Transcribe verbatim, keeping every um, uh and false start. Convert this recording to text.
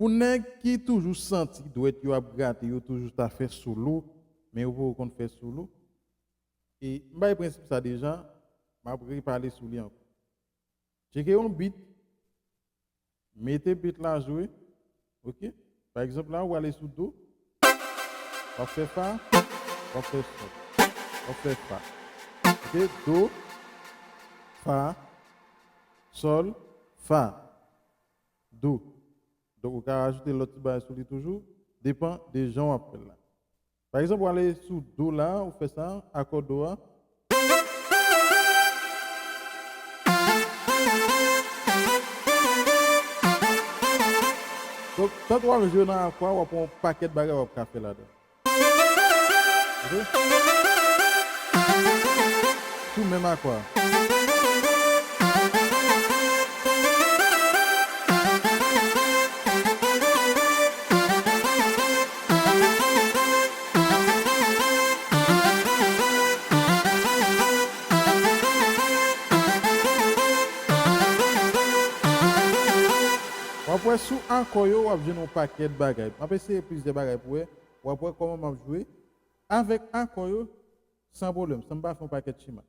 Pou nèg ki toujou santi dwèt yo ap grate, yo toujou ta fè solo, men yo poko konn fè solo. E m bay prensip sa deja, m ap repale sou li ankò. Tcheke yon beat, mete beat la jwe, ok? Pa egzanp la, ou ale sou do, w ap fè fa, w ap fè sòl, w ap fè fa. Ok? Do, fa, sòl, fa, do. Donk, ou ka ajoute lòt ti bagay sou li toujou, depan de jan w ap fè l la. Pa egzanp, ou ale sou do la, ou fè sa, akò do a. Donk, tank w ap jwe nan akò a, w ap wè yon pakèt bagay w ap ka fè ladan. Ok? Sou menm akò a. W ap wè sou akò yo, w ap jwenn yon pakèt bagay. M ap eseye plizyè bagay pou wè. W ap wè kòman m ap jwe. Avèk akò yo, san pwoblèm, san m pa fè yon pakèt chema.